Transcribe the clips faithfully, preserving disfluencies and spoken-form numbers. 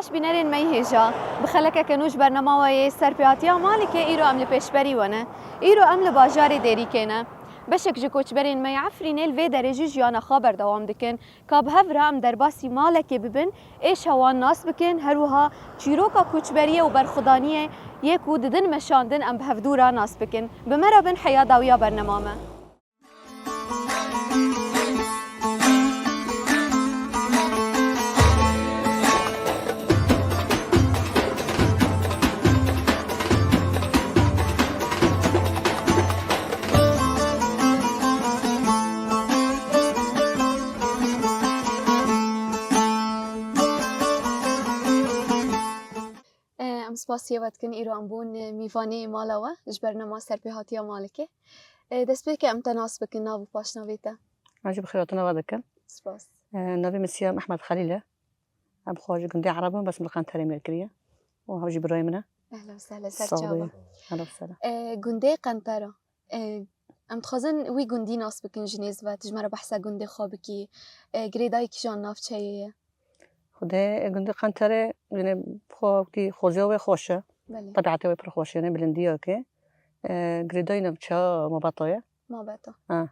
Bînerên me yê hêja, bi xelekeke nû ji bernama we yê Serpêhatiya Malikê îro em li pêşberî we ne. Îro em li bajarê Dêrîkê ne. Beşek ji koçberên me yê Efrînê li vê derê jî jiyana xwe berdewam dikin. Ka bi hev re em derbasî malekê bibin, êşa wan nas bikin, her wiha çîroka koçberiyê û berxwedaniyê yê ku didin meşandin em bi hevdû re nas bikin. Bi me re bin heya dawiya bernema me. Em spasiya we dikin, îro em bûn mîvanê mala we ji bernama Serpêhatiya Malikê. E, destpêkê em te nas bikin, nav û paşnavê te. Ez jî bi xêr hatina we dikim. Spas. E, navê min Siyam Ehmed Xelîl e. Em xwe ji gundê Ereb in, bes min li Qenterê mêr kiriye. Û ew jî birayê min e. Ehla we sehla, ser çava. Ehla we sehla. E, gundê Qentera. E, em dixwazin wî gundî nas bikin ji nêz ve. Tu ji me re behsa gundê xwe bikî. E, girêdayî kîjan navçeyê ye? Xwedê, e, gundê Qenterê, yanî xwe wekî xoziya wê xweş e. Belê. Tebiatê wê pir xweş e, yanî bilindiyeke. E, girêdayî navçeya Mabeta ye. Mabeta. Ha.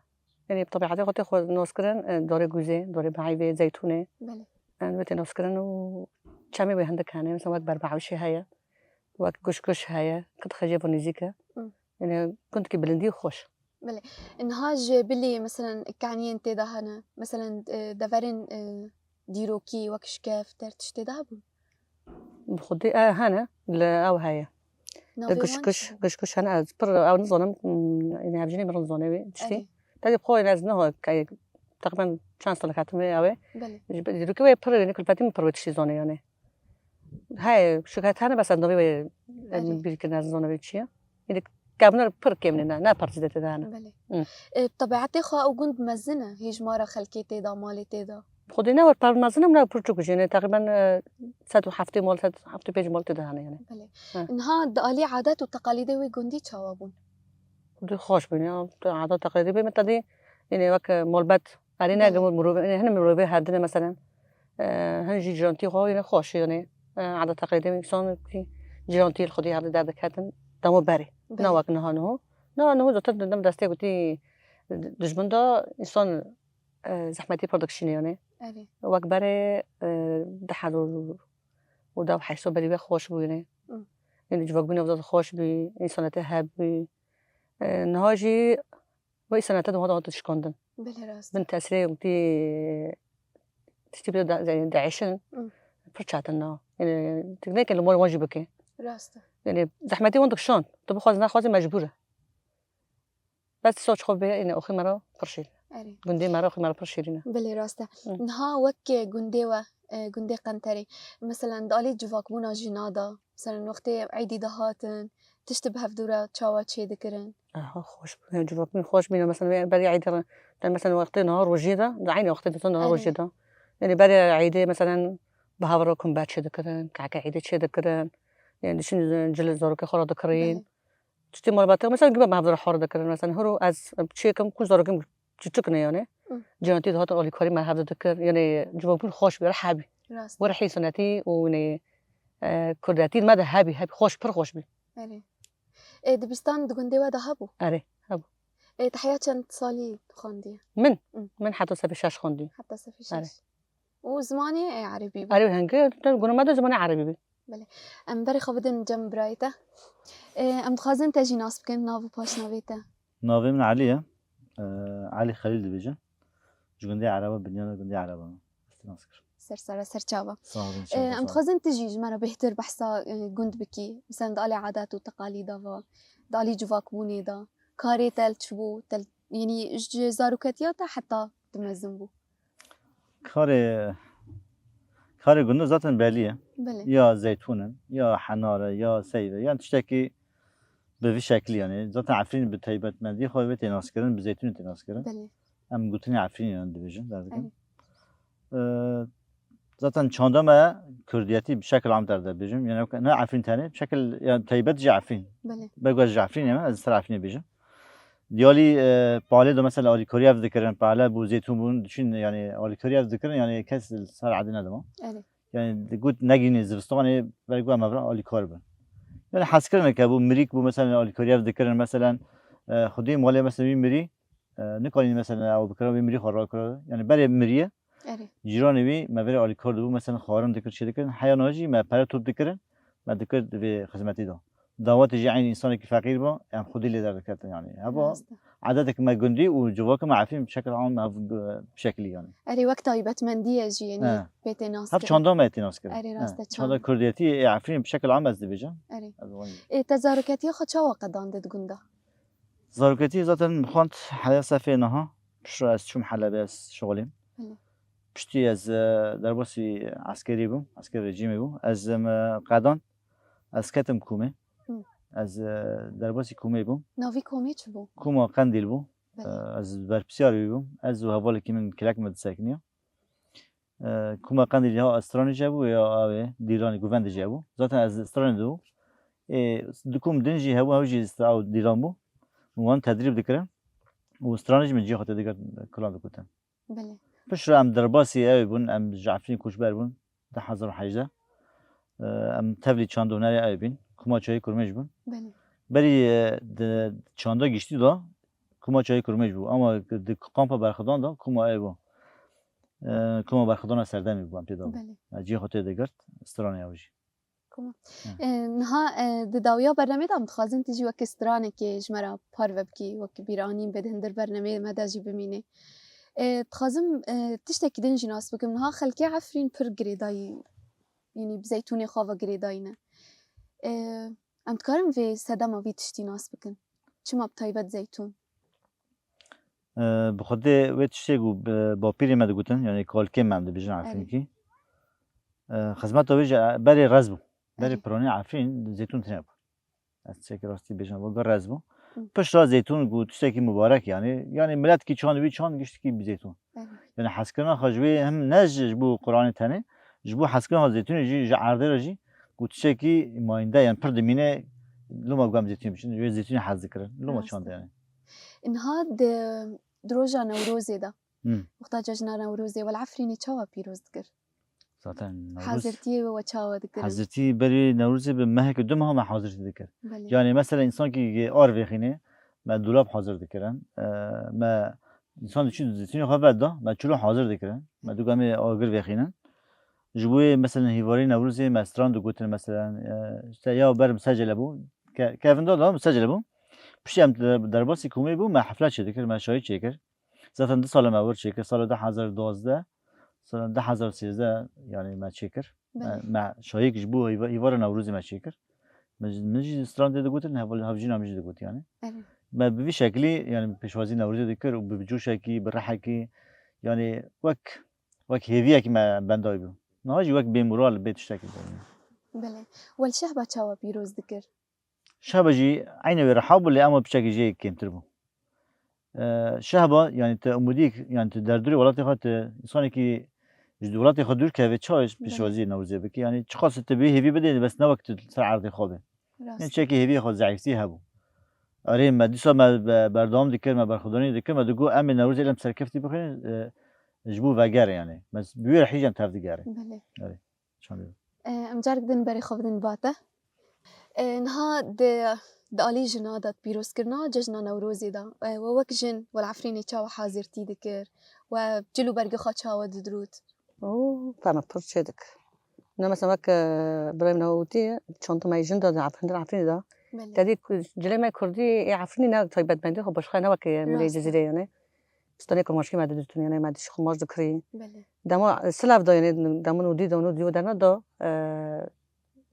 Yanî bi tebiatê xwe tê xwe nas kirin, e, darê guzê, darê beheyvê, zeytûnê. Belê. Em wê tê nas kirin û çemê wê hindik hene. Mesela wek Berbehewşê heye, wek Guşguş heye, qit xecê bo nêzîk e. Hı. Yanî gundkî bilindî û xweş. Belê. Niha ji bilî, meselen, kaniyên tê de hene. Meselen, e, deverên, e, dîrokî, wek şikef, ter tiştê de hebûn? Bi xwedî, e, hene, li ew heye. Li Navê wan Gişkuş, çi? Gişkuş hene, ez pir ew nizanim, m, yanî hevjînê min nizane wê tiştî. Erê. Tedê bi xwe ez niha, ke-, teqrîben çend sal hatim wê ew ê. Belê. Ji bi-, dîrokî wê pir, yanî kulfetî min pir wê tiştî zanê yanî. Heye, şikayet hene, bes ez navê wê, em, Erê. Bîr kirin, ez nizane wê çi ye. Êdî kevner pir kêm ne, ne, ne pir zêde tê de hene. Belê. Hı. E, tebiatê xwe ew gund mezin e, hêj mara xelkê tê de, malê tê de. Xwedê ne wer pir mezin e, ne pir çok jî ne, teqrîben, e, sed û heftê mal, sed û heftê pênc mal tê de hene yani. Belê. Hı. Niha di alî adet û teqalîdê wê gundî çawa bûn? Xwedê xweş bûn ya, adet teqalîdê bê me tedî, yani wek, e, malbet, erê ne Belê. Gimur mirovê, yani hin mirovê herdine meselen. E, hin jî cîrantî xwe yine xweş, yani, e, adet teqalîdê însan ki cîrantî li xwedî hevde derdiketin, demo berê. Belê. Ne wek niha niho. Niha niho zaten dem destê gotî dijmin da însan, e, zehmetî pir dikişîne yani. Erê. Wek berê, e, du hezar û deh û heşt berî ve xweş bû yani. Hı. Yani civakbûna zaf xweş bî, însanetê hebî. E, niha jî Wê îsanete di wiha de hate şikandin. Belê rast. Bin tesirê wekî tiştî bide de, de, diêşin, Hı. Pir çetin e. Yani, tu neke li mal wan jî bike. Rast e. Yani, zehmetî wan dikişand. Tu bixwaz nexwazî mecbûr e. Bes soç xwe bê, yani, oxî me re pir şîrîn. Erê. Gundê me re, oxî me re pir şîrîn e. Belê rast e. Hı. Niha wek gundê we, e, gundê Qenterê. Meselen, di alî civakbûna jina de, meselen, wextê eydî dihatin, tiştê bi hevdû re çawa çêdikirin? Aha, xweş bû. Ya, civakbûn xweş bîne. Mesela, berî eydê re, yani, mesela, wextê niha rojê de, di eynî wextê de niha Erê. Rojê de. Yani, berî eydê, mesela, bi hev re kumber çêdikirin, keke eydê çêdikirin. Yani, dişin cil zarokê xwe re dikirîn. Belê. Tiştê malbata, mesela, gibi bi hev re hor dikirin. Mesela, horo ez çêkim ku zarokim çiçik ne yani. Hı. Ciyantî dihatin alîkarî me hev dikir. Yani, civakbûn xweş bî, rih hebî. Rast. Were hîsanetî û, yani, e, kurdetî me de hebî, hebî. Xweş, pir xweş bî. Erê. E, dibistan di gundê we de hebû? Erê, hebû. E, te heya çend salî xwendiye? Min? Hı. Min heta sefê şeş xwendiye. Heta sefê şeş. Erê. Û zimanê, e, erebî bû? Erê, hingê, guna me de zimanê erebî bî. Belê. Em berê xwe bidin cem birayê te. E, em dixwazin te jî nas bikin, nav û paşnavê te. Navê min Elî ye. E, Elî Xelîl dibêjin. Ji gundê Ereba, binyana gundê Ereba me. Ez te nas kir. Ser sera, ser çava. Sağ olun, E, em dixwazin tu jî ji me re bêhtir behsa, e, gund bikî. Mesela di alî adet û teqalîda ve, di alî civakbûnê de. Karê te li çi bû? Te, yanî ji zaroketiya te heta tu mezin bû? Karê, karê gundê zaten belî ye. Belê. Ya zeytûn in, ya henar e, ya seyv e. Yan tiştekî bi vî şeklî yani. Zaten Efrîn bi taybetmendî xwe vê tê naskirin, bi zeytûnê tê naskirin. Belê. Em gotinê Efrînê yan dibêjin, derdikin. Erê. Ee, zaten çanda me kurdiyetî bi şekil am derdebêjim. Yani ne Efrîn tenê, bi şekil, yani taybet jî Efrîn. Belê. Bego ez ji Efrînê me, ez ser Efrînê bêjim. Diyalî, e, palê de mesela alîkarî ev dikirin, pale bû, zeytûn bûn, diçin yani alîkarî ev dikirin, yani kes li ser edî nedima. Erê. Yani digot negînê zivistanê, belê got em hev re alîkar bin. Yani hezkirineke bû, mirîk bû, mesela alîkarî hev dikirin, mesela, e, xwedî malê mesela wî mirî, e, nikanî mesela ew bikira, wî mirî xwe rakira. Yani berê miriye, Erê. cîranê wî me verê alîkar dibû, mesela xwarin dikir, çê dikirin. Heya niha jî me pere top dikirin, me dikir vê xizmetî de. Dawetê jî eynî însanekî feqîr ba, em xwedî lê derdiketin yani. Heva Rast e. Edetek me gundî û civaka me Efrîn bi şekil am ev, e, bi şekilî yani. Erê, wek taybetmendî ye jî, yanî He. pê tê nas Hev kirin. çanda me tê nas kirin. Erê, He. rast e, Çanda çand. Kurdiyetî ê Efrîn bi şekil am ez dibêjim. Erê. Ez wan Ê, te zaroketiya xwe çawa qedandî di gund de? Zaroketî zaten bi xwend heya sefê niha. Piştre ez çûm Helebê, ez şixulîm. Belê. Piştî ez, e, derbasî eskerî bûm, eskerê rejîmê bûm. Ez, em, e, qedan, ez ketim komê. Hı. Ez, e, derbasî komê bûm. Navî komê çi bû? Koma Qendîl bû. Belê. E, ez berpirsiyar wî bûm. Ez û hevalekî min kilek me disekiniya. E, Koma Qendîl ya stranê jî hebû ya ew ê dîlanê govendê jî hebû. Zaten ez stranê de bûm. Ê, du kom din jî hebû, ew jî stra-, ew dîlan bû. Wan tedrîb dikirin. Û stranê jî min cihê xwe tê digirt, kilan dikutin. Belê. Piştre em derbasî ew bûn, em ji Efrînê koçber bûn, du hezar û hejdeh. E, em tevlî çand û hunerê ew bîn. Koma Çayê Kurmêj bûn. Belê. Berî, e, di çanda giştî de Koma Çayê Kurmêj bû. Ama di kampa berxwedan de Koma ew bû. E, Koma berxwedana serdemê bû, em tê de bûn. Belê. E, cihê xwe tê digirt, stranê ew jî. Koma. Hı. E, niha, e, di dawiya bernamê de em dixwazin tu jî wek stranekê ji me re parve bikî, wek bîranîn be di hundir bernameyê me de jî bimînê. E, dixwazim, e, tiştekî din jî nas bikim. Niha xelkê Efrîn pir girêdayî, yanî bi zeytûnê xwe ve girêdayî ne. E, em dikarin vê sedema vî tiştî nas bikin? Çima bi taybet zeytûn? E, bi xwedê wê tiştê ku bi bapîrê me digotin, yani kalkê me em dibêjin Erê. Efrînkî. E, xizmeta wê jî berê rez bû. Berê Erê. piranî Efrîn zeytûn tune bû. Ez tiştekî rastî bêjim, wega rez bû. Hı. Piştre zeytûn ku tiştekî mubarek yani. Yani miletkî çand wî çand giştikî bi zeytûn. Erê. Yani hezkirina xwe ji wê hem ne ji, ji bo Qur'anê tenê, ji bo hezkirina xwe zeytûnê jî ji erdê re jî ku tiştekî mayînde yani pir dimîne loma ku em zeytûn biçin. Ji wê zeytûnê hez dikirin. Loma Rast çand e. yani. Niha di, di roja Newrozê de, Hı. wexta cejna Newrozê, we li Efrînê çawa pîroz dikir? Zaten Newroz Hazirtiyê we, we çawa dikirin? Hazirtî berî Newrozê bi meheke du meha me hazirtî dikir. Belê. Yani mesela însankî ar vêxîne, me dolab hazir dikirin. E, me însan diçû zeytûnê xwe veda, me çilo hazir dikirin. Me du gamê agir vêxînin. Ji bo yê mesela hîvarî Newrozê me stran digotin mesela, e, işte ya berm secele bû. Ke-, kevin da da secele bû. Piştî em der-, derbasî komê bû, me hefle çêdikir, me şahî çêkir. Zaten du sala me wir çêkir. Sala du hezar duwazdeh, sala du hezar sêzdeh yani me çêkir. Me, Belê. me şahîk ji bo hîva-, hîvara Newrozê me çêkir. Me ji, min jî stran tê digotin, heval-, hevjîna min jî digot yani. Evet. Me bi vî şeklî yani pêşwazî Newrozê dikir û bi, bi coşekî, bi rihekî yani wek, wek hêviyekî me benda wî bû. Niha jî wek bêmoral, bê tiştekî bû. Belê. Wel şehba çawa pîroz dikir? Şehba jî eynî wê reha bû, lê ema piçekî jê kêmtir bû. E, şehba, yani tu umudî, yani tu derdorê welatê xwe, tu însanekî ji welatê xwe dûr keve, çawa Belê. pêşwazî Newrozê bike? Yani çiqas tu bi hêvî bidê, bes ne wek tu ser erdê xwe be. Rast. Yani çekî hêviyê xwe zeîftî hebû. Erê me dîsa me be-, berdewam dikir, me berxwedanî dikir, me digot em ê Newrozê lem serkeftî bixwînin, e, ji bo vegerê yani. Me bi wê rehî jî em tev digerin. Belê. Erê. Çandê. E, em carek din berê xwe bidin ba te. E, niha di, di alî jina de pîrozkirina cejna Newrozê de, e, we wek jin, we li Efrînê çawa hazirtî dikir? We cil û bergê xwe çawa didirût? Oo, pema pir çê dik. Ne mesela wek, e, birayê min wotî, çanda me jin de di Efrîn, di Efrînê de. Belê. Tedî ku cilê me kurdî ê Efrînê ne taybetmendî xwe başqa ne wek, e, milê Rast e. Cizîrê yani. Pistanê kurmanckî me didîtin, yani me dişî xumar dikirî. Belê. Dema, e, silav da, yani dema nûdî da, nûdî û derna da, e,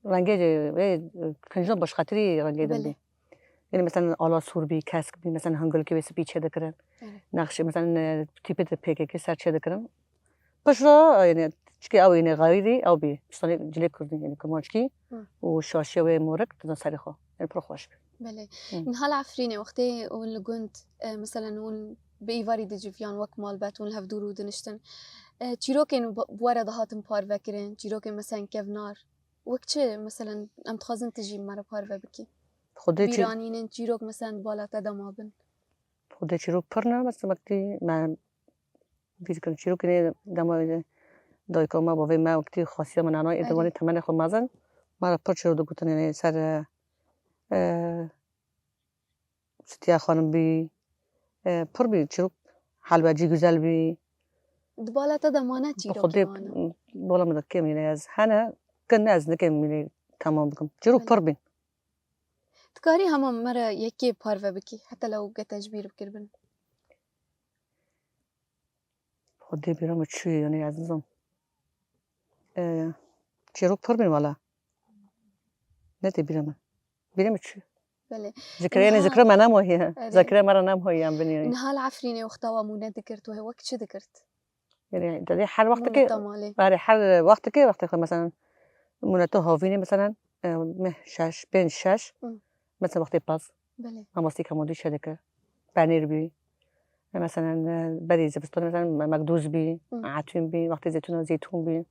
rengê, e, kincin başqatirî rengê Belê. din bî. Yani mesela ala sûr bî, kesk bî, mesela hingulkê wê spî çê dikirin. Evet. Nexşê mesela, e, tîpê de P K K ser çê dikirin. Piştre, e, yani çikê ew yani xeyrî ew bî. Pistanê cilê kurdî yani kurmanckî Hı. û şaşiya wê morik didin serê xwe. Yani pir xweş bî. Belê. Hı. Niha li Efrînê wextê hûn li gund, e, meselen hûn bi êvarî diciviyan wek malbet hûn li hev dûr û diniştin. E, çîrokên bi, bi we re dihatin parvekirin, çîrokên meselen kevnar. Wek çi, meselen, em dixwazin tu jî me re parve bikî? Xwedê çî- Bîranînin, çîrok, meselen, di bala te de mabin. Xwedê çîrok pir ne, mesela wekî me bîr kirin. Çîrokê nê dema, Dayika me, bavê me, wekî xasiya min anayê, Erê. Diwanê temenê xwe mezin. Me re pir çîrok digotin, yanî ser, e, e, Sitiya Xanim bî, e, pir bî çîrok, Helbecî Güzel bî. Di bala te de mane çîrokê Xwedê, wan? Bala min de kêm, yanî ez hene, kin ez nikim, yanî temam bikim. Çîrok Belê. Pir bîn. Dikarî hema me re yekê parve bikî, heta lew gete ji bîr bikiribin? Xwedê bîra min çûyê, yanî ez nizam. E, çîrok pir bîn wala. Ne tê bîra min. Bîra min çû. Belê. Zikre, yanî Niha zikre me nemahiye. Erê. Zikre me re nemahiye em binî. Niha li Efrînê wexta we mûne dikirt, we wek çi dikirt? Yanî, tedê her wextekê, Mûne te malê. Erê, her wextekê, wextekê mesela, mûne te havînê mesela, e, meh şeş, pênc şeş, Hı. mesela wextê pez. Belê. Mamostî kamodî çêdike. Penîr bî. E, mesela, e, berî zivistanê, mesela, me-, mekdûz bî, Hı. etûn bî, wextê zeytûna zeytûn bî.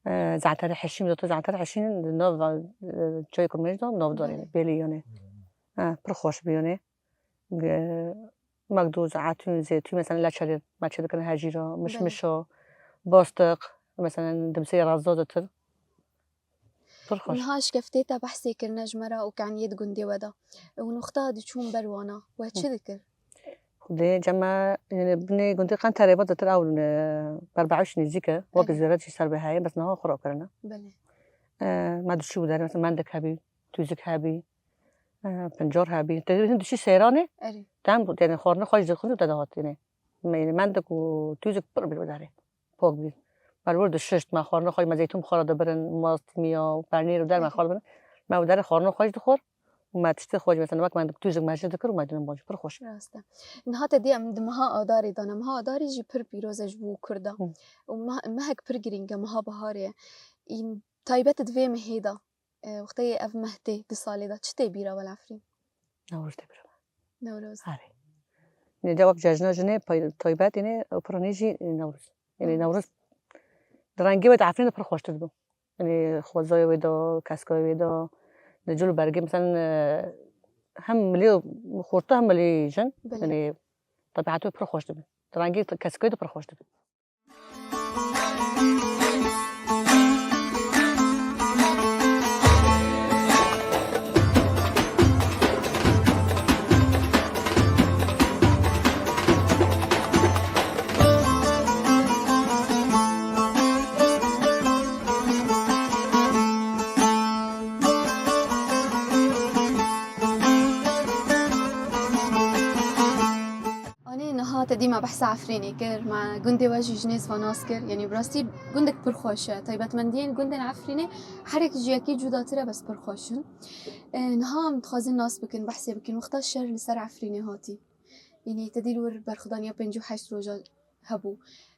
E, ze'terê heşîn, zaten ze'terê heşîn di nav, e, çayê kurmêj de nav darê, Belê. Bêlî yanê. E, pir xweş bî yanê. E, mekdûz, etûn, zeytûn, mesela, leçerê, me çêdikirin hejîra, Belê. Mişmişa, bastiq, mesela, dimsê razda ditir. Pir xweş. Niha ji keftê te behsê kirine ji me re û keniyê di gundê we de. Û nûxta diçûn ber wana. We Hı. çi dikir? Xwedê cem me, yanî binê gundê Qenterê ve ditir ew, e, Berbe'ûş nêzîk e. Wek Erê. Zêret jî ser bê heye, bes niha xwe re kirine. Belê. E, me diçû derê, mesela mendik hebî, tûzik hebî, e, pincar hebî. Te hin diçî seyranê, Erê. Dem, yanî xwarina xwe jî dixwin û te dihat, yanî. Me, yanî mendik û tûzik pir bî derê. Pok bî. Me li wir dişişt, me xwarina xwe, me zeytûn bi xwe re dibirin, mast, miya û penîr û der me Erê. Xwe dibirin. Me û derê xwarina xwe jî dixwar û me tiştê xwe jî, mesela, wek me tûzek me jî dikir û me dînin bacî pir xweş. Rast e. Niha te dî em di meha Adarê de ne. Meha Adarê jî pir pîroz e ji bo Kurda. Hı. Û meh-, mehek pir girîng e, meha biharê ye. În taybet di vê mehê de, e, wextê ev meh tê di salê de, çi tê bîra we li Efrîn? Newroz tê bîra me. Newroz. Erê. Nê de wek cejna jinê pay-, taybet, yanî, û pir nê jî Newroz. Yanî Hı. Newroz di rengê wê de Efrîn de pir xweştir dibû. Yanî xwezayê wê de, keskayê wê de, di cil û bergê, mesela, e, hem milî xorta hem milî jin, Belê. Yanî tebieta wê pir xweş dibû. Di rengê te-, keskayê de pir xweş dibû. Anê niha te dî me behsa Efrînê kir, me gundê we jî ji nêz ve nas kir. Yanî bi rastî gundek pir xweş e. Taybetmendiyên gundên Efrînê herek ji yekê cudatir e, bes pir xweş in. E, niha em dixwazin nas bikin, behsê bikin. Wexta şer li ser Efrînê hatî. Yanî te dî li wir berxwedaniya pêncî û heşt roja hebû.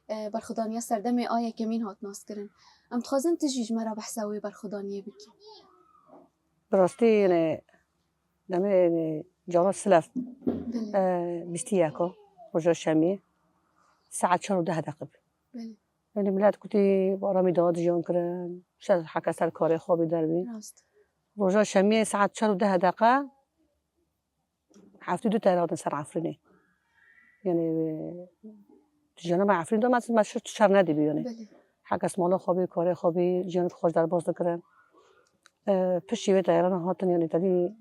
E, berxwedaniya serdemê a yekemîn hat naskirin. Em dixwazin tu jî ji me re behsa wê berxwedaniyê bikî. Bi rastî, yanî, demê, yanî, cara Silev, Belê. E, bîst û yek, roja şemiyê, saet çar û deh deqe bû. Belê. Yanî, milet gotî, bi aramî da dijiyan kirin, ser, heke ser karê xwe bî derbî. Rast. Roja şemiyê saet çar û deh deqe, heftê du teyare hatin ser Efrînê. Yanî, e, jiyana me Efrîn de me, me şer, şer nedîbî, yanî. Belê. Her kes mala xwe bî, karê xwe bî, jiyanê xwe ji derbas dikirin. E, piştî wê teyaran hatin, yanî, tedî,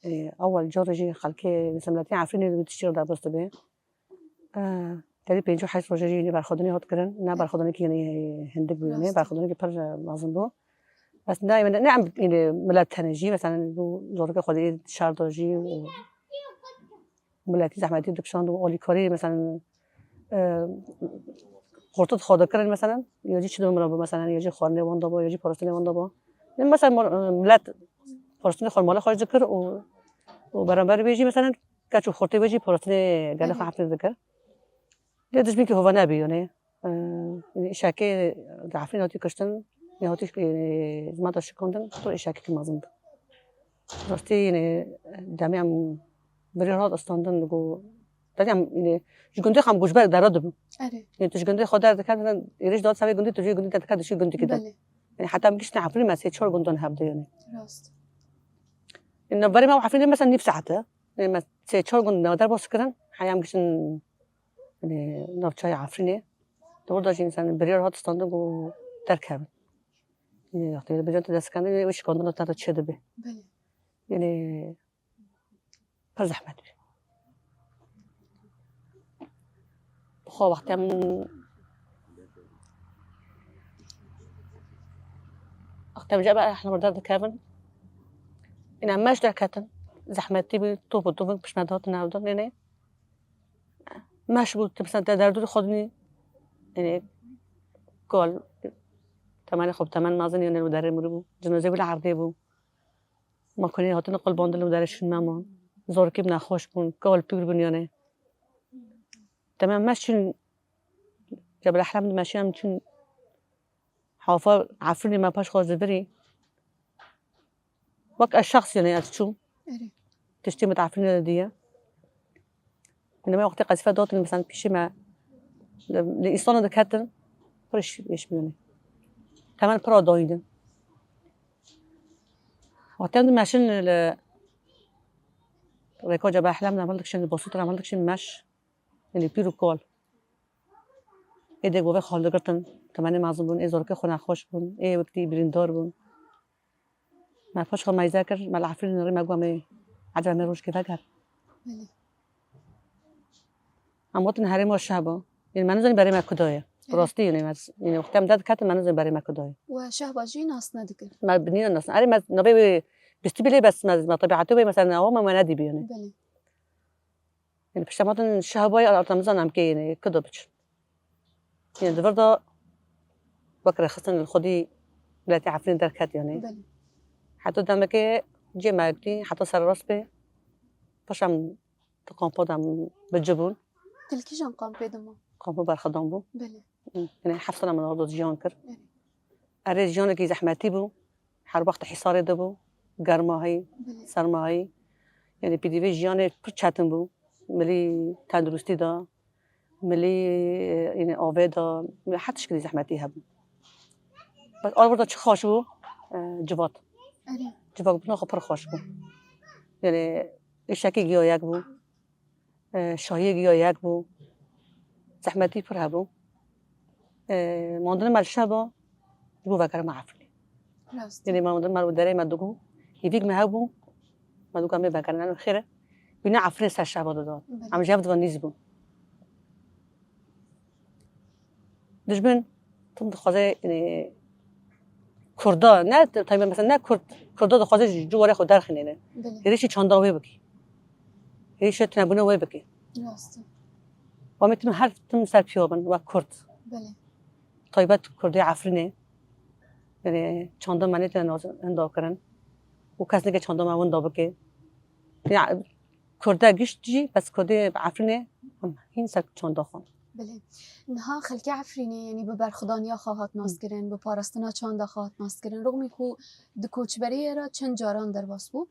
e, ewel carê jî xelkê, mesela, miletê Efrînê bi tiştî re derbas dibe. E, tedî pêncî û heşt rojê jî, yanî, berxwedinê hat kirin. Ne Belê. Berxwedinekî, yanî, hindik bû, yanî, Rast. Berxwedinekî pir, e, mezin bû. Bes ne, ne, ne em, yanî, milet tenê jî, mesela, bû zarokê xwedî şer de jî û miletî zehmetî dikişand û alîkarî, mesela, e, xortût xwe dikirin, mesela, ya jî çi dibin bû, mesela, ya jî xwarinê wan daba, ya jî parastinê wan daba. Yanî, mesela, mor-, e, milet parastinê xwe mala xwe jî dikir û, û beramber wê jî, mesela, keç û xortê wê jî parastinê gelê xwe Erê. Heptinê dikir. Lê dijminkî hova nebî, yanî. Ee, yanî îşekê di Efrîn hatî kuştin, yanî hatî, yanî, ziman da şikandin, pir îşekekî mezin bû. Rastî, yanî, demê em birî hat standin, digo, derê em, yanî, ji gundê xwe em goçber dera dibin. Erê. Yanî, tu ji gundê xwe derdikevî, êrîş dat ser vê gundê, tu ji gundê derdikevî, diçî gundekî din. Belê. Yanî, heta em giştin Efrîn, me sê çar gundan hebdî, yanî. Rast. Yanî, berê me Efrînê mesela nîv saet e. Yanî, me sê çar gund nava derbas kirin, heya em giştin, yanî, navçeya Efrînê. Di wir de jî însan biryar hat standin ku derkevin. Yanî wextê biryar te dest kevin, wê şikandina te re çêdibe. Belê. Yanî pir zehmet bû. Xwe wextê em, wextê em ji ebe ehlemê derdikevin, îna meş derketin, zehmetî bû, top û tuvin pişt me dihatin hevdin, yanî meş bû, tu mesela te derdûrî xwe dinî, yanî kal, temenê xwe bi temen mezin, yanî li derê mirî bû, cinazê wî li erdê bû. Ma konê hatine qulbandin li derê şûn me man. Zorkî bi nexweş bûn, kal pîr bûn yanê. Temam me çûn, Cebel Ehlem de me çûn, em çûn hafa Efrînê me paş xwe zivirî. Wek ez şexs yanê ez çûm. Erê. Tiştê min di Efrînê de diye. Yanî me wextê qezîfe datin, mesela pîşê me li, li îstana diketin, pir iş, iş bû yanî. Temen pir a dayînin. Wextê em dimeşin li Rêka Cebel Ehlem de heval dikişin, li Basût re heval dikişin meş, yanî pîr û kal. Ê dê govê xal digirtin, temenê mezin bûn, ê zorkê xwe nexweş bûn, ê wekî birîndar bûn. Me paş xwe meyze kir, me li Efrînê rê me got, em ê ecaba me rojkê veger. Belê. Em gotin herêma şehba. Yanî me nizanî berê me kuda ye. Bi rastî yanî me, yanî wextê em derdiketin me nizanî berê me kuda ye. We şehba jî nas nedikin? Me bi nîne nas. Erê me navê wê bistî bî lê bes me, me tebiatê wê mesela awa me, me nedîbî yanî. Belê. Yanî pişta me gotin şehba ye, arta em zan em kê yanî kuda biçin. Yanî di vir de wek rêxistin li xwedî miletê Efrînê derket yanî. Belê. Heta demekê cê me dî, heta sererast bê. Paş em di kampa de em bi ci bûn. Tu li kîjan kampê de ma? Kampa berxwedan bû. Belê. Yanî heft sala min orada jiyan kir. Erê. Erê jiyanekî zehmetî bû. Her wext hîsarê de bû. Germa heyî, belê, serma heyî. Yanî pêdivê jiyanê pir çetin bû. Milî tenduristî de, milî, yanî avê de, milî her tişkî zehmetî hebû. Bes ar wir de çi xweş bû, e, civat. Erê. Civakbûna xwe pir xweş bû. Yanî îşekî giya yek bû. E, şahiyê giya yek bû. Zehmetî pir hebû. E, mandinê me li şeva ji bo vegerima Efrînê. Rast. Yanî mandinê me li derê me digot, hêvîk me hebû, me digot em ê vegerin, em xêr e. Bîne Efrînê ser şeva didan. Belê. Em ji hev divan nîz bûn. Dijmin tim dixwaze, yanî, Kurda, ne taybet mesela ne Kurd, Kurda dixwaze ji ciwarê xwe derxînîne. Belê. Hêrişî çanda wê bikî. Hêrişî tunebûna wê bikî. Rast e. Wa me tim her tim ser piya bin, wek Kurd. Belê. Taybet Kurdê Efrînê. Yanî çanda me nêtine nas-, hinda kirin. Û kes neke çanda me winda bike. Ya, Kurde gişt jî, bes Kurdê Efrînê em hîn ser çanda xwe. Belê. Niha xelkê Efrînê, yanî bi berxwedaniya xwe hat naskirin, bi parastina çanda xwe hat naskirin. Rixmî ku di koçberiyê re çend caran derbas bû.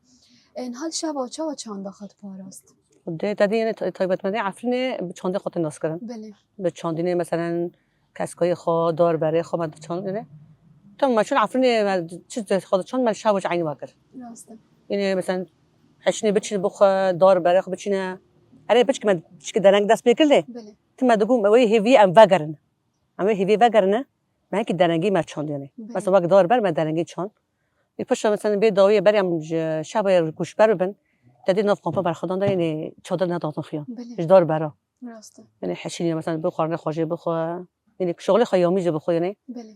E, niha li şeva çawa çanda xwe diparast? Dê, te dî, yanî, tay-, taybetmendî Efrînê bi çandê xwe tê naskirin. Belê. Bi çandînê, meselen, keskayê xwe, dar berê xwe me diçandine. Tam me çûn Efrînê me çi dest xwe diçand, me şev ji eynî we kir. Rast e. Yine mesela heşinê biçin bixwe, dar berê xwe biçine. Erê piçkî me piçkî dereng dest pê kir lê. Belê. Tim me digot me wê hêviyê em vegerin. Em wê hêviyê vegerine, me hinkî derengî me çand yanî. Belê. Mesela wek dar ber me derengî çand. Ê pişta mesela bê dawiyê berê em ji şeva ye koçber bibin. Te dî nav kampa berxwedan de yanî çadir nedatin xiyan. Belê. Ji dar bera. Rast e. Yanî heşînî mesela bi xwarinê xwe jê bixwe. Yanî şixulê xwe yomî jê bixwe yanî. Belê.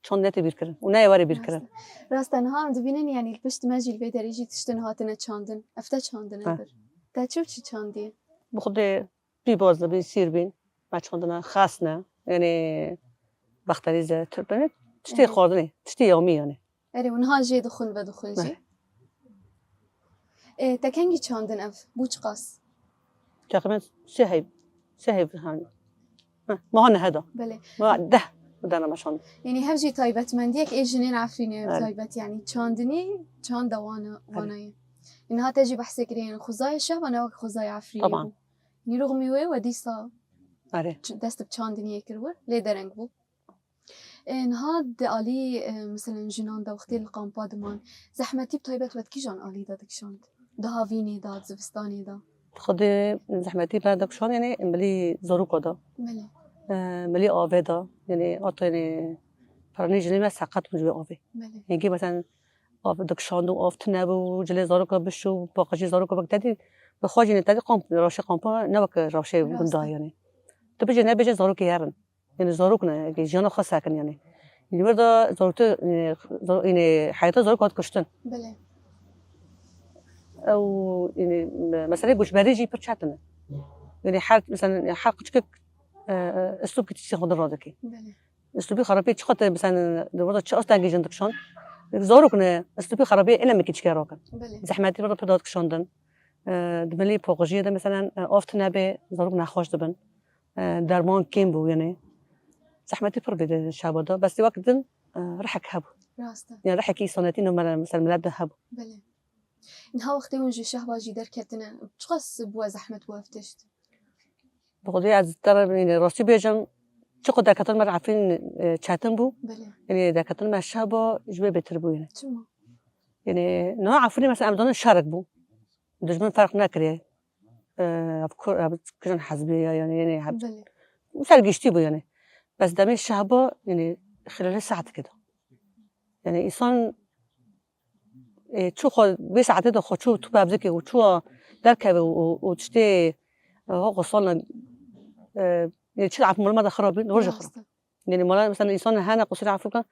Çand nete bîrkirin. Û neyê were bîrkirin. Rast e. Rast e, niha em dibînin, yanî li pişt me jî li vê derê jî tiştin hatine çandin. Ev te çandine bir. Te çi û çi çandiye? Bi xwedê pîboz dibîn, sîr bîn. Me çandine xasne. Yanî bexterîze, turpene. Tiştê xwarinê, tiştê yomî yanî. Erê, û niha jê dixwin vedixwin jî. Ê, te kengî çandin ev? Bû çiqas? Teqrîben sê heyv, sê heyv han. Heh, meha nehe da. Belê. Meha deh dana me çandin. Yanî hev jî taybetmendiyek ê jinên Efrînê ev taybet, yanî çandinî, çanda wana, wana ye. Niha te jî behsê kirî, yanî xwezayê şeva ne wek xwezayê Efrînê bû. Yanî rixmî wê we dîsa dest bi çandiniyê kir wir, lê dereng bû. E, niha di alî, e, meselen jinan de wextê li kampa diman, zehmetî bi taybet we di kîjan alî de dikişand? Di havînê de, di zivistanê de? Xwedê zehmetî berdek şan, yani milî zaroka da. Belê. E, milî avê da. Yani hatta yani peranî jinê me seqet bû ji wê avê. Belê. Hingî mesela av dikşand û av tune bû, cilê zaroka bişû, paqijî zaroka bik tedî, bi xwe jî ne tedî kamp, rewşê kampa ne wek rewşê Rast gunda e. Yani. Tu bijê nebêjê zarokê herin. Yani zarok ne, yani jiyana xwe sekin yani. Li wir de zarokte, yani, zar-, yani heyata zarok hat kuştin. Belê. Ew, yani, me-, meselê goçberî jî pir çetin e. Yani her, mesela, her kuçkek, e, e, üslûb ki tiştê xwe din radikî. Belê. Üslûbî xerabî çiqas te, mesela, di wir de çi astengî jin dikşan. Zarok ne, üslûbî xerabî êne me kiçike rakin. Belê. Zehmetî wir de pir da dikşandin. E, di milî poqijiyê de, mesela, e, av tune bê, zarok nexweş dibin. E, derman kêm bû, yani. Zehmetî pir bê di şehba de. Bes wek din, e, rihek hebû. Rast e. Yani rihekî îsanetî no mele-, mesela, milet de hebû. Belê. Niha wextê hûn ji şehba jî derketine, çiqas bû we zehmet bû ev tişt? Bi Xwedê ez te re, yani, rastî bêjim, çiqo derketin me re Efrîn, e, çetin bû. Belê. Yani derketin me şehba ji wê bêtir bû, yani. Çima? Yani, niha Efrînê mesela em zanin şerik bû. Dijmin ferq nekiriye. Ev kur, ev kijan hezbî ya, yani, yani, heb-, Belê. Ser giştî bû, yani. Bes demê şehba, yani, xilelê saetekê de. Yani, insan, e, çû xwe, vê saetê de xwe çû tu bevzikê û çû derkeve û, û, û tiştê, e, ho xwe salin, e, yani, çi ef mala me de xirab bî, rojê xirab. Rast e. Yani, mala, mesela, insan hene qusur efû ke,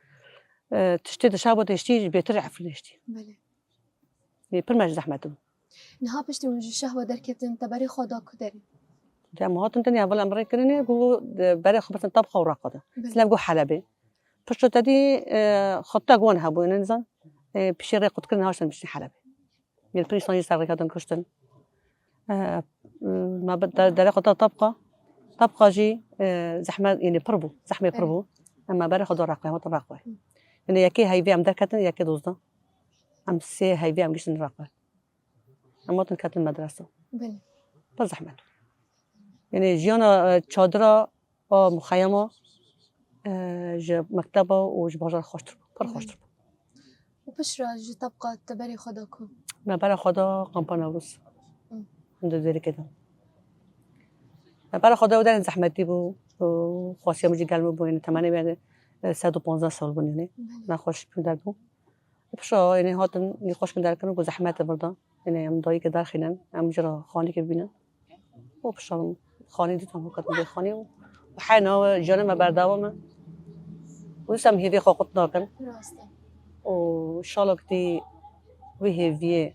e, tiştê di şehba de hiştî, bêtir Efrînê hiştî. Belê. Ê, pir me ji zehmet bû. Niha piştî hûn ji şehba derketin, te berê xwe da ku derê? Em hatin tenê heval em rê kirinê, ku, e, berê xwe bertin Tabqa û Reqa de. Belê. Silev ku Helebê. Piştre te dî, e, xwe te ku wan hebû, ne nizan, e, piştî rê qut kirin, haştin piştî Helebê. Yê pir însan jî ser rê hatin kuştin. E, me bi-, de-, derê xwe da Tabqa. Tabqa jî, e, zehmet, yani pir bû, zehmê pir Evet. bû. Em me berê xwe da Reqayê, hatin Reqayê. Hı. Yani yekê heyvê em derketin, yekê dozdeh. Em sê heyvê em giştin Reqayê. Em hatin ketin medrese. Belê. Pir zehmet. Yani jiyana, e, çadira, a muxeyema, e, ji mekteba û ji bajar xweştir bû. Pir Belê. xweştir bû. Û piştre ji Tabqa te berê xwe da ku? Me berê xwe da kampa Newroz. Hı. Em di Dêrikê de. Me berê xwe da û derin zehmetî bû. Û xwestiya min jî gel min bû. Yani temenê me, e, sed û panzdeh sal bûn yani. Belê. Nexweş bû derbû. Pişa, yani hatin nîqaş kin derkin ku zehmet e burada. Yani em dayîkê derxînin, em jî re xanîkê bibînin. Û pişa xanî dîtin, û ketin vê xanî û, û heyna jiyanê me berdewam e. Û dîsa em hêviyê xwe qut nakin. Rast e. Û inşallah gitî wî hêviyê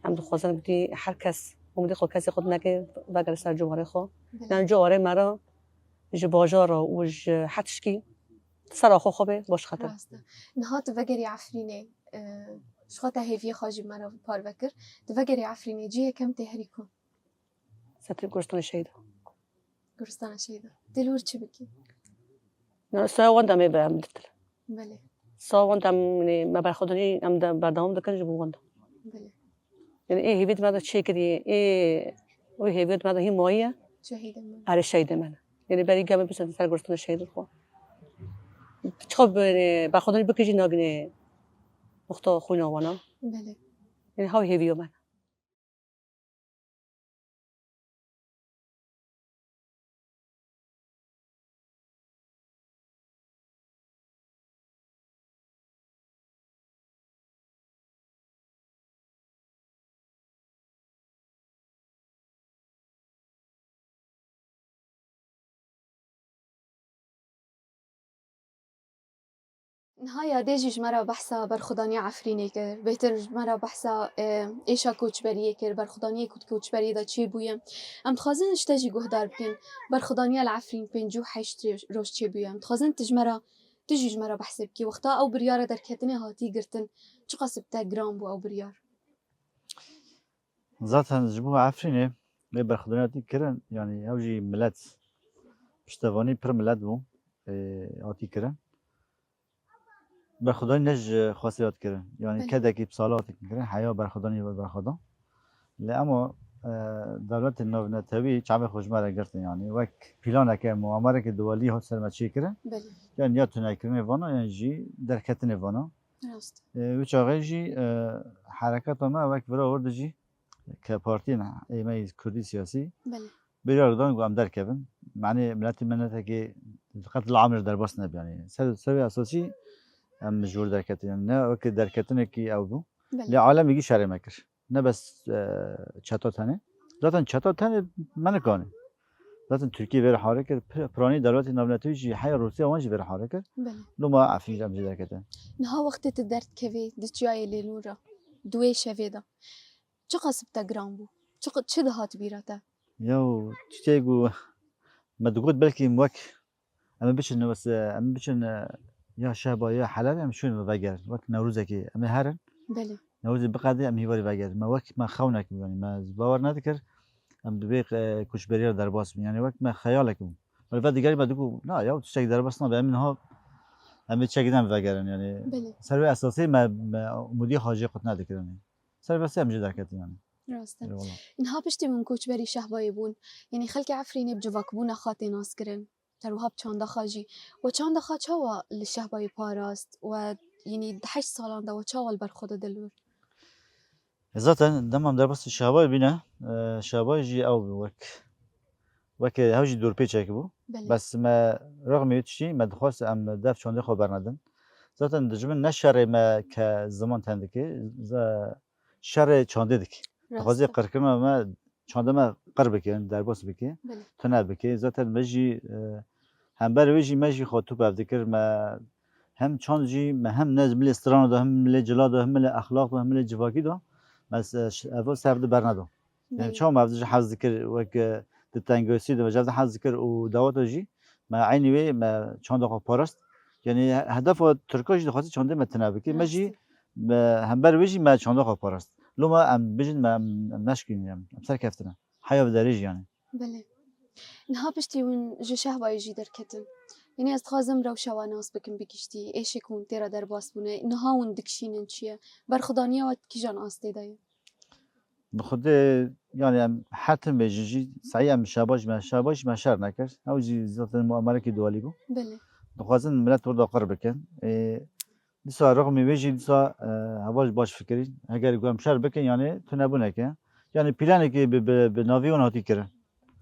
em dixwazin gitî her kes umidê xwe kesê qut neke, vegere ser ciwarê xwe. Belê. Yani ciwarê me re ji bajara û ji her tişkî sera xwe xwe bê baş xetin. Rast e. Niha tu vegerî Efrînê, e, ji xwe te hêviyê xwe jî me re parve kir. Tu vegerî Efrînê, cihê yekem tê herî ku? Setrê Guristana Şehîda. Guristana Şehîda. Tê li wir çi bikî? Na, saya wenda me be em ditil. Belê. Sa wenda em, ne, me berxwedanî em de berdewam dikin ji bo wenda. Belê. Yani ê hêviyê me de çêkirî, ê, ê hêviyê me de hî mayî ye. Şehîdê me. Erê şehîdê me. Yani berî geme bisin ser Guristana Şehîdê xwe. Çiqa bi, yani, berxwedanî bikî jî nagînê wexta xwîna wana. Belê. Yani hew hêviya me. Niha yadê jî ji me re behsa berxwedaniya Efrînê kir, bêhtir ji me re behsa, e, êşa koçberiyê kir, berxwedaniyê ku di koçberiyê de çêbûye. Em dixwazin ji te jî guhdar bikin, berxwedaniya li Efrîn pêncî û heşt rê-, roj çêbûye. Em dixwazin tu ji me re, tu jî ji me re behsê bikî. Wexta ew biryara derketinê hatî girtin, çiqas bi te giran bû ew biryar? Zaten ji bo Efrînê lê berxwedaniya hatî kirin, yanî ew jî milet, piştevanî pir milet bû, ê, hatî kirin. Berxwedanî ne ji xwesê hat kirin, yanî Belê. kedekî bi sala hat kirin, heya berxwedanî berxwedan. Lê ema, e, dewletên navnetewî çavê xwe ji me re girtin, yanî wek planeke, muamereke duwelî hat ser me çêkirin. Belê. Yanî ya tunekirinê vana, yan jî derketinê vana. Rast. E, wî çaxê jî, e, hereketa me wek vira wir dijî Ke partiyên ê me yê kurdî siyasî Belê. biryar dan ku em derkevin. Manê miletê me netekê qet li amir derbas nebe. Yanî ser, serê esasî em ji wir derketin. Yanî ne wekî derketinekî ew bû. Lê Belê. alemekî şerê me kir. Ne bes e, çeta tenê. Zaten çeta tenê me nikane. Zaten Tirkiye vê re hare kir. Pir-, piranî dewletê navnetewî jî heya Rûsya wan jî vê re hare kir. Belê. Loma Efrîn em jî derketin. Niha wextê tu derdikevî, diçiyayê lê nû re, di wê şevê de, çiqas bi te giran bû? Çi, çi dihat bîra te? Yaw, tiştê ku me digot belkî em wek em ê biçin wes-, em ê biçin e, ya Şehba ya Helebê em şûn ve vegerin. Wek Newrozekê em ê herin. Belê. Newrozê biqedê em hîvarî vegerin. Me wek me xewnekî bû, yanî me bawer nedikir em bi vê e, koçberiya derbas bin. Yanî wek me xeyalek bû. Wele ve digerî me digot, na ya tiştek derbas nabe, em niha em ê çekî dem vegerin. Yanî Belê. ser vê esasê me, me umûdî hacê qut nedikirin. Ser vê esasê em jî derketin yanî. Rast e. Eyvallah. Niha piştî hûn koçberî Şehbayê bûn, yanî xelkê Efrînê bi civakbûna xwe tê naskirin. Her wiha bi çanda xwe jî. We çanda xwe çawa li Şehbayê parast? We, yanî di heşt salan de we çawa li ber xwe dide li wir? E, zaten dema em derbasî Şehbayê bîne, e, Şehbayê jî ew bû wek, weke hew jî dorpêçek bû. Belê. Bes me rexmî wî tiştî me dixwest em dev çandê xwe bernedin. Zaten dijmin ne şerê me ke ziman tend dike, ze-, şerê çandê dike. Dixwaze Rast e. qirkirina me, çandê me qir bike, derbas bike, Belê. tune bike. Zaten me jî e, hember wê jî me jî xwe tu bev dikir. Me hem çand jî me hem ne milê strana da, hem milê cila da, hem milê exlaq da, hem milê civakî da me se-, ş-, ev ser di berneda. Yani Belê. çawa me ev ji hez dikir wek e, di tengosî de me ji ev hez dikir û daweta jî me eynî wê me çanda xwe parast. Yani he-, hedefa Tirka jî dixwaze çandê me tune bike. Me jî Rast. me hember wê jî me çanda xwe parast. Loma em bijin me em, em neşkîn em, em serkeftine. Heya bi derê jî yani. Belê. Niha piştî hûn ji Şehbayê jî derketin. Yanî ez dixwazim rewşa wan nas bikim bi giştî. Êşê ku hûn tê re derbas bûne, niha hûn dikişînin çi ye? Berxwedaniya we di kîjan astê de ye? Bi xwedê yani em her tim bêjin jî seyî em şabaş me, şabaş me şer nekir. Ew jî zaten muamelekî dualî bû. Belê. Dixwazin milet wir da qir bikin. Ê, dîsa rixmî wê jî dîsa e, heval baş fikirî. Heger ku em şer bikin yani tu nebûneke. Yani planekî bi, bi, bi navî wan hatî kirin.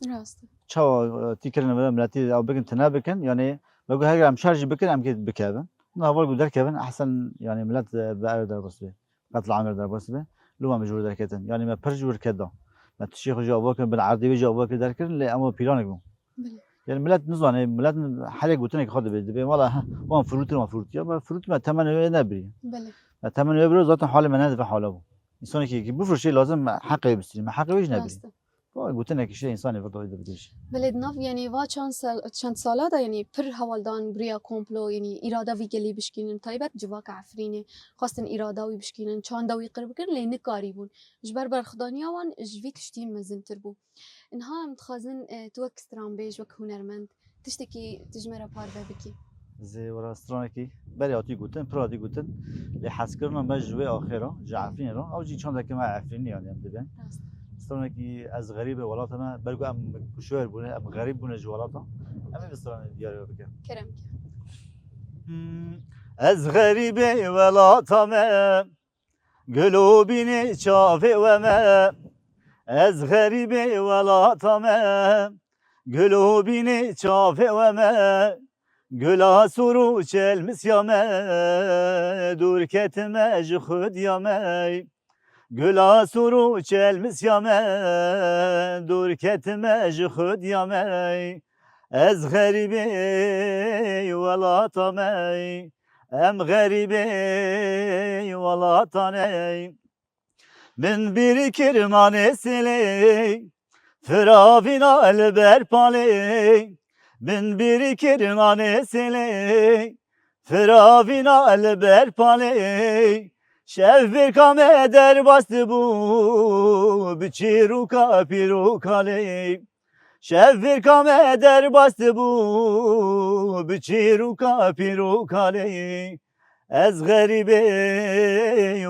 Rast e. Çawa e, tî kirin ve miletî ew bikin tune bikin. Yani me got heger em şer jî bikin em kê bikevin. Na heval ku derkevin ehsen yani milet e, bi ew derbas be. Qetl amir derbas be. Loma me ji wir derketin. Yani me pir ji wir ket da. Me tiştê xwe jî ava kirin, bin erdê wê jî ava kir derkirin, lê ema planek bû. Belê. Yani milet nizane, milet herê gotinek xwe dibe, dibe, wala, ha, wan firûtin, wan firût. Ya me firût me temenê wê nebirî. Belê. Me temenê wê biro zaten halê me ne dibe hala bû. Însanekî ki bifirşê lazim me heqê wê bistînî, me heqê wê jî nebirî. Rast e. Wala gotinek işte însanê vir doydu bidêjî. Belê di nav, yanî va çend sal, çend sala de, yanî pir hewaldan bi riya komplo, yanî îrada vî gelî bişkînin, taybet civaka Efrînê, xwestin îrada wî bişkînin, çanda wî qir bikin, lê nikarîbûn. Ji ber berxwedaniya wan ji vî tiştî mezintir bû. Niha em dixwazin, e, tu wek stranbêj, wek hunermend, tiştekî tu ji me re parve bikî. Zê were stranekî berê hatî gotin, pir hatî gotin. Lê hezkirina me ji wê axê re, ji Efrînê re, ew jî çandeke me Efrînî yani em dibin. Rast. Stranekî ez xerîbê welata me, ber ku em kuşwer bûne, em xerîb bûne ji welata. Em ê bi stranê diyarê we bikin. Kerem ke. Hmm, ez xerîbê welata me, Gul û bînê çavê we me, ez xerîbê welata me. Gul û bînê çavê we me, gula sor û çelmisiya me, dûr ketime ji xudiya me. Gula sor û çelmisiya me, dûr ketime ji xudiya me. Ez xerîbê welata me, em xerîbê welata ne. Min bîr kir nanê sêlê, firavîna li ber palê. Min bîr kir nanê sêlê, firavîna li ber palê. Şev bêrka me derbas dibû, bi çîroka pîr û kalê. Şev bêrka me derbas dibû, bi çîroka pîr û kalê. Ez xerîbê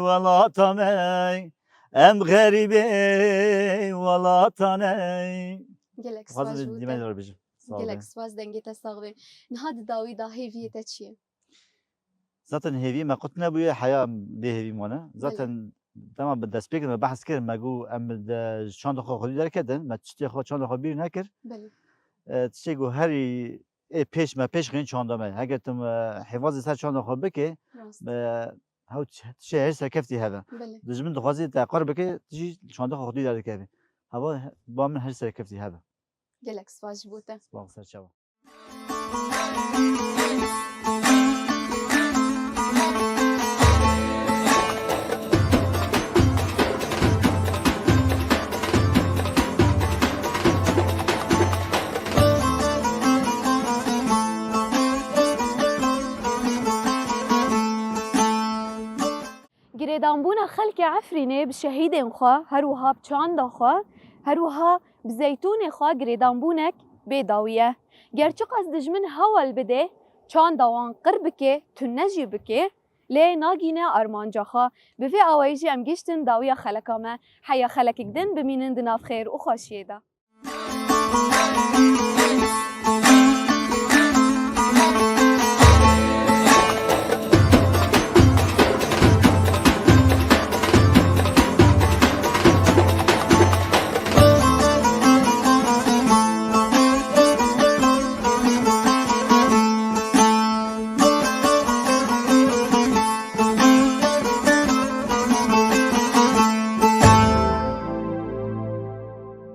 welata me, em xerîbê welata ne. Gelek spas ji bo te. Dîmenê re bijî. Sağ olun. Gelek spas, dengê te sax be. Niha di dawî de hêviyê te çi ye? Zaten hêviyê me qut nebûye, heya em bê hêvî mane. Belê. Zaten Dema bi destpêkê me behs kir, me got, em de ji çanda xwe xwedî derketin, me tiştê xwe, çanda xwe bîr nekir. Belê. E, tiştê ku herî ê pêş me pêş xîn çanda me. Heger tu, e, hêvazê ser çanda xwe bikê, Rast. e, hew tiştê her serkeftî hebe. Belê. Dijmin dixwazî te qir bike, tu jî çanda xwe xwedî derdikevî. Heva ba min her serkeftî hebe. Gelek spas ji bo te. Spas ser çava. Girêdanbûna xelkê Efrînê bi şehîdên xwe, her wiha bi çanda xwe, her wiha bi zeytûnê xwe girêdanbûnek bê dawî ye. Ger çiqas dijmin hewl bide çanda wan qir bike, tune jî bike, lê nagîne armanca xwe. Bi vê awayî jî em gihîştin dawiya xeleka me. Heya xelekek din bimînin di nav xêr û xweşiyê de.